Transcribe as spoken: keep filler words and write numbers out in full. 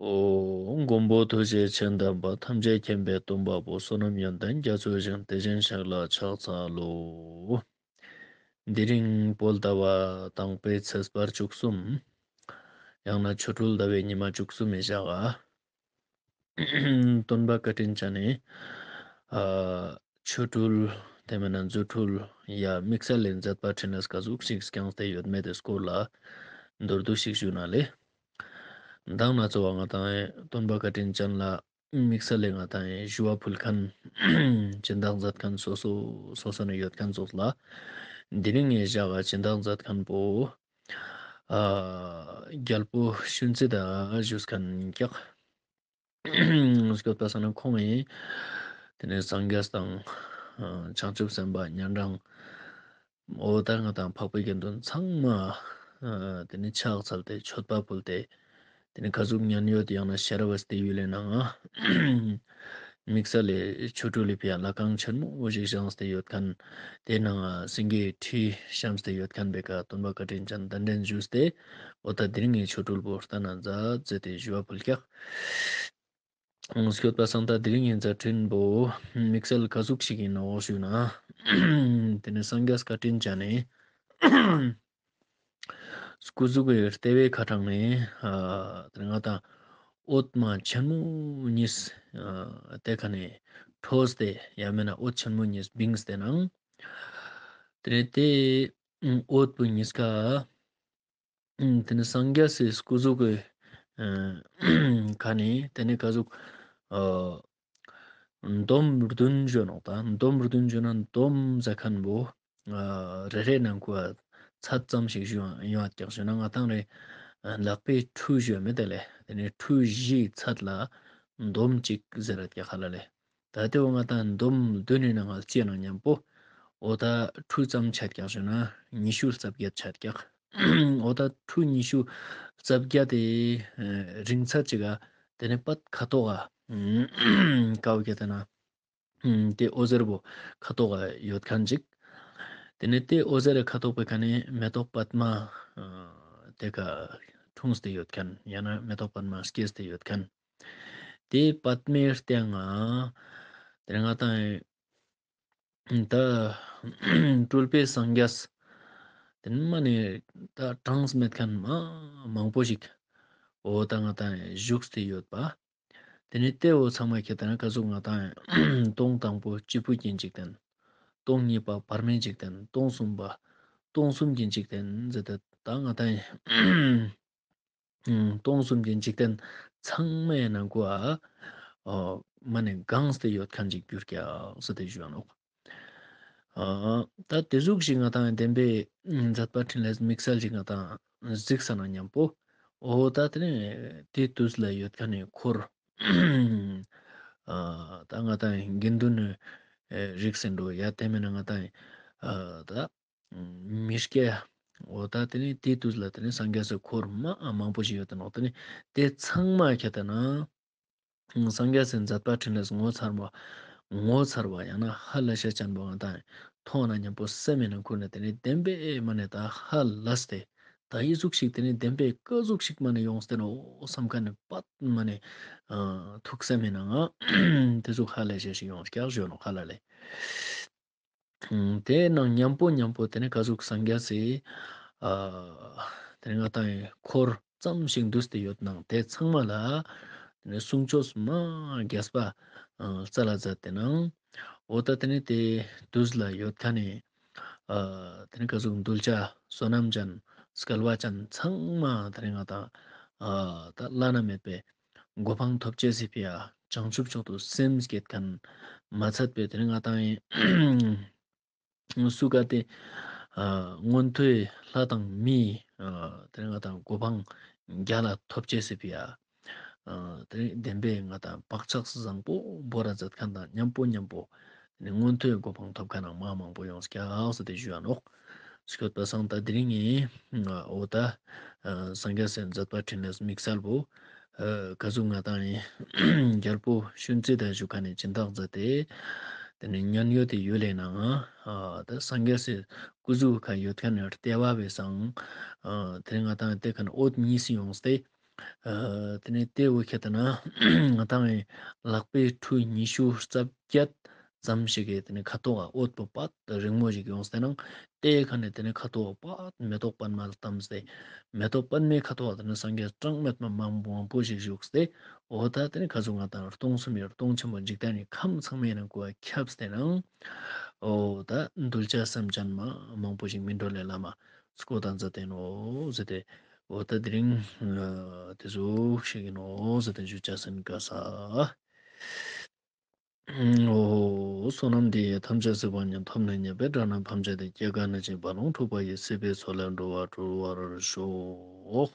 ཨོ། མགོན་པོ་ཐུགས་རྗེ་ཆེན་དམ་པ། ཐམས་ཅད་མཁྱེན་པའི་སྟོན་པ་པོ། བསོད་ནམས་ཡོན་ཏན་རྒྱ་མཚོ་བཞིན། དེ་བཞིན་གཤེགས་ལ་ཕྱག་འཚལ་ལོ། དེ་རིང་བོད་ཟླ་བ་དང་པོའི་ཚེས་པ་བཅུ་གསུམ། ཡང་ན་ཆོ་འཕྲུལ་ཟླ་བའི་ཉི་མ་བཅུ་གསུམ་མི་ཞག་ག་སྟོན་པ་བཀའ་དྲིན་ཅན་ནི་ཨ་ཆོ་འཕྲུལ་དེ་མེན་ན་རྫུ་འཕྲུལ་ཡ་དམིགས་བསལ་ལས་མཛད་པ་འཕྲིན་ལས་ག་ཟུག་ཞིག་བསྐྱངས་ཏེ་ཡོད་མེད་དེ་སྐོར་ལ་མདོར་བསྡུས་ཤིག་ཞུ་ན་ལེ། མདང་ན་ཚོ་བ་ང་དང་སྟོན་པ་བཀའ་དྲིན་ཅན་ལ་དམིགས་བསལ་ལས་ང་དང་ཞུ་བ་ཕུལ་མཁན་སྦྱིན་བདག་མཛད་མཁན་སོ་སོ་སོ་སོ་ནས་ཡོད་མཁན་ཙོགས་ལ། དེ་རིང་ངི་ཞག་ག་སྦྱིན་བདག་མཛད་མཁན་པོ་ཨ་རྒྱལ་པོ་ཤུན་ཙི་ད་ཞུས་མཁན་ཀྱག་སྐྱོད་པ་སང་ན་ཁོང་ངི་དེ་ནས་སངས་རྒྱས་དང་ཨ་བྱང་ཆུབ་སེམས་དཔའ་ཉན་རང་འོ་ད་ང་དང་འཕགས་པའི་དགེ་འདུན་ཚང་མ་ཨ་དེ་ནས་ཕྱག་འཚལ་ཏེ་མཆོད་པ་ཕུལ་ཏེ་དེ་ནས་ག་ཟུག་མཉན་ཡོད་ཡང་ན་ཤེས་རབ་སྟེ་ཡུལ་ལས་ནང་ང་དམིགས་བསལ་ལས་ཆོ་འཕྲུལ་ལི་ཕི་ཡ་ལྷ་ཁང་ཆེན་མོ་ཞིག་བཞེངས་ཏེ་ཡོད་མཁན། དེ་ནང་ང་སེང་གེའི་ཁྲི་བཤམས་ཏེ་ཡོད་མཁན་པེ་ཀ་སྟོན་པ་བཀའ་དྲིན་ཅན་གདན་འདྲེན་ཞུས་ཏེ་འོ་ད་དེ་རིང་ངི་ཆོ་འཕྲུལ་པོ་ལྟ་ན་མཛད་མཛད་དེ་ཞུ་བ་ཕུལ་ཀྱག་སྐྱོད་པ་སང་ད་དེ་རིང་ངི་མཛད་འཕྲིན་པོ་དམིགས་བསལ་ག་ཟུག་ཞིག་ཡིན་ནོག་ཞུ་ན། དེ་ནས་སངས་རྒྱས་བཀའ་དྲིན་ཅན་ནི་སྐུ་གཟུགས་ཀྱི་ལྟེ་བའི་ཁ་ཐང་ནས་ཨ་དེ་ང་དང་འོད་མ་ཆེན་མོ་གཉིས་ཨ་དེ་ཁ་ནས་འཕྲོས་ཏེ་ཡང་མེན་ན་འོད་ཆེན་མོ་གཉིས་བིངས་ཏེ་ནང་དེ་ནས་དེ་འོད་པོ་གཉིས་ཀ་དེ་ནས་སངས་རྒྱས་སི་སྐུ་གཟུགས་ཀྱི་ཨ་ཁ་ནས་དེ་ནས་ག་ཟུག་ཨ་འདོམ་བདུན་ཞུ་ནོག་ད་འདོམ་བདུན་ཞུ་ན་འདོམ་ཟེར་མཁན་པོ་ཨ་རེ་རེ་ནང་ཁུ་ཚད་ཙམ་ཞིག་ཞུ་ཡོང་ཡོད་ཀྱག་ཞུ་ན་ང་དང་རེ་ལག་པའི་ཁྲུ་ཞུ་མེད་དེ་ལེ། དེ་ནས་ཁྲུ་བཞིའི་ཚད་ལ་འདོམ་གཅིག་ཟེར་ར་ཀྱག་ཧ་ལ་ལེ། ད་དེ་བོ་ང་དང་འདོམ་བདུན་ནི་ནང་ང་ལ་ཅི་ནང་མཉམ་པོ་འོ་ད་ཁྲུ་ཙམ་ཆད་ཀྱག་ཞུ་ན་ཉི་ཤུ་རྩ་བརྒྱད་ཆད་ཀྱག་འོ་ད་ཁྲུ་ཉི་ཤུ་རྩ་བརྒྱད་དེ་རིང་ཚད་ཅིག་ག་དེ་ནས་པད་ཁ་ཐོག་ག་ཀའོ་ཀྱ་དེ་ན་དེ་འོད་ཟེར་བོ་ཁ་ཐོག་ག་ཡོད་མཁན་ཅིག་དེ་ནས་དེ་འོད་ཟེར་ཁ་ཐོག་པའི་ཁ་ནས་མེ་ཏོག་པདྨ་དེ་ཀ་འཁྲུངས་ཏེ་ཡོད་མཁན་ཡང་ན་མེ་ཏོག་པདྨ་སྐྱེས་ཏེ་ཡོད་མཁན། དེ་པདྨའི་སྟེང་ང་དེ་ང་དང་ད་སྤྲུལ་པའི་སངས་རྒྱས་དེ་ནི་མ་ནི་ད་གྲངས་མེད་མཁན་མ་མང་པོ་ཞིག་འོ་ད་ང་དང་བཞུགས་ཏེ་ཡོད་པ། དེ་ནི་དེ་འོ་ཚང་མ་ཁྱེད་ད་ན་ག་ཟུག་ང་དང་སྟོང་དང་པོ་སྤྱི་ཕུད་ཀྱི་འཇིག་རྟེན། སྟོང་གཉིས་པ་བར་མའི་འཇིག་རྟེན། སྟོང་གསུམ་པ་སྟོང་གསུམ་གྱི་འཇིག་རྟེན་ཟེར་ཏེ་ད་ང་དང་སྟོང་གསུམ་གྱི་འཇིག་རྟེན་ཚང་མའི་ནང་ཁུ་ཨ་མ་ནི་གང་སྟེ་ཡོད་མཁན་ཅིག་གྱུར་ཀྱག་ཟེར་ཏེ་ཞུ་ནོག་ཨ་ད་དེ་ཟུག་ཞིག་ང་དང་བདེན་པའི་མཛད་པ་འཕྲིན་ལས་དམིགས་བསལ་ཞིག་ང་དང་གཟིགས་ས་ན་མཉམ་པོ་འོ་ད་དེ་ནི་དེ་དུས་ལ་ཡོད་མཁན་ནི་འཁོར་ཨ་ད་ང་དང་དགེ་འདུན་ནི་རིགས་ཟེར་འགྲོ་ཡ་དེ་མེན་ན་ང་དང་ཨ་ད་མི་སྐྱ་འོ་ད་དེ་ནི་དེ་དུས་ལ་དེ་ནི་སངས་རྒྱས་སི་འཁོར་མ་མང་པོ་ཞིག་ཡོད་དེ་ནོག་དེ་ནི་དེ་ཚང་མ་ཁྱེད་ད་ན་སངས་རྒྱས་སི་མཛད་པ་འཕྲིན་ལས་ངོ་མཚར་བ་ངོ་མཚར་བ་ཡང་ན་ཧ་ལས་ཤ་ཅན་པོ་ང་དང་མཐོང་ན་མཉམ་པོ་སེམས་མི་ནང་ཁུར་ནས་དེ་ནི་བདེན་པའི་མ་ནས་ད་ཧ་ལས་ཏེ་ད་ཡི་ཟུག་ཞིག་དེ་ནི་བདེན་པའི་ཀ་ཟུག་ཞིག་མ་ནས་ཡོངས་ཏེ་ནོག་བསམ་མཁན་ནི་པད་མ་ནས་ཐུགས་སེམས་མི་ནང་ང་དེ་ཟུག་ཧ་ལས་ཤ་ཞིག་ཡོངས་ཀྱག་ཞུ་ནོག་ཧ་ལ་ལས། དེ་ནང་མཉམ་པོ་མཉམ་པོ་དེ་ནི་ག་ཟུག་སངས་རྒྱས་སི་ཨ་དེ་ནི་ང་དང་འཁོར་ཙམ་ཞིག་འདུས་ཏེ་ཡོད་ནང་དེ་ཚང་མ་ལ་དེ་ནི་གསུང་ཆོས་མ་རྒྱས་པ་ཨ་སྩལ་ལ་མཛད་དེ་ནང་འོ་ད་དེ་ནི་དེ་དུས་ལ་ཡོད་མཁན་ནི་ཨ་དེ་ནི་ག་ཟུག་གདུལ་བྱ་བསོད་ནམས་ཅན་སྐལ་བ་ཅན་ཚང་མ་དེ་ནི་ང་དང་ཨ་ད་བླ་ན་མེད་པའི་གོ་འཕང་ཐོབ་ཅེས་སི་ཕི་ཡ་བྱང་ཆུབ་མཆོག་ཏུ་སེམས་བསྐྱེད་མཁན་མ་ཚད་པའི་དེ་ནི་ང་དང་ཡིན་སུ་ག་དེ་ཨ་མངོན་མཐོའི་ལྷ་དང་མིའི་ཨ་དེ་ནི་ང་དང་གོ་འཕང་རྒྱ་ལ་ཐོབ་ཅེས་སི་ཕི་ཡ་ཨ་དེ་ནི་བདེན་པའི་ང་དང་བག་ཆགས་བཟང་པོ་བོར་ར་མཛད་མཁན་དང་མཉམ་པོ་མཉམ་པོ་དེ་ནི་མངོན་མཐོའི་གོ་འཕང་ཐོབ་མཁན་ནང་མ་མང་པོ་ཡོངས་ཀྱག་ཟེར་ཏེ་ཞུ་ཡ་ནོག་སྐྱོད་པ་སང་ད་དེ་རིང་ངི་འོ་ད་ཨ་སངས་རྒྱས་སི་མཛད་པ་འཕྲིན་ལས་དམིགས་བསལ་བོ་ཨ་ག་ཟུག་ང་དང་ཡིན་རྒྱལ་པོ་ཤུན་ཙི་ད་ཞུ་མཁན་ནི་སྦྱིན་བདག་མཛད་དེ་དེ་ནི་མཉན་ཡོད་དེ་ཡུལ་ལས་ནང་ཨ་ད་སངས་རྒྱས་སི་སྐུ་གཟུགས་ཁ་ཡོད་མཁན་ནི་ལྟེ་བ་བས་སང་ཨ་དེ་ནི་ང་དང་དེ་ཁ་ནི་འོད་གཉིས་སི་ཡོངས་ཏེ་ ཨ་ཏེ་ནེ་ཏེ་བོ་ཁྱེར་ཏེ་ན་ང་དང་ངི་ལག་པའི་ཕྲུ་ཉི་ཤུ་རྩ་བརྒྱད་ཙམ་ཞིག་གི་ཏེ་ནེ་ཁ་ཐོག་ག་འོད་པོ་པད་རིང་མོ་ཞིག་ཡོངས་ཏེ་ནང་ཏེ་ཁ་ནེ་ཏེ་ནེ་ཁ་ཐོག་ག་པད་མེ་ཏོག་པདྨ་བལྟམས་ཏེ་མེ་ཏོག་པདྨའི་ཁ་ཐོག་ག་ཏེ་ནེ་སངས་རྒྱས་གྲངས་མེད་པ་མང་པོ་ཞིག་བཞུགས་ཏེ་འོ་ད་ཏེ་ནེ་ཁ་ཟུག་ང་དང་སྟོང་གསུམ་ཡ་སྟོང་ཆེན་པོ་འཇིག་རྟེན་ནི་ཁམས་ཚང་མའི་ནང་ང་ཁྱབ་སྟེ་ནང་འོ་ད་གདུལ་བྱ་སེམས་ཅན་མ་མང་པོ་ཞིག་སྨིན་གྲོལ་ལ་ལམ་མ་སྐོར་ཏང་ཛད་དེ་ནོག་ཟེར་ཏེ། འོ་ད་དེ་རིང་ཏེ་ཟུག་ཞིག་ཨིན་ནོག་ཟེར་ཏེ་ཞུ་ཅེས་ཨིན་ཀ་ས། འོ་བསོད་ནམས་འདི་ཡིས་ཐམས་ཅད་གཟིགས་པ་ཉིད། ཐོབ་ནས་ཉེས་པའི་དགྲ་རྣམས་ཕམ་བྱས་ཏེ། སྐྱེ་རྒ་ན་འཆིའི་རྦ་ཀློང་འཁྲུགས་པ་ཡི། སྲིད་པའི་མཚོ་ལས་འགྲོ་བ་སྒྲོལ་བར་ཤོག།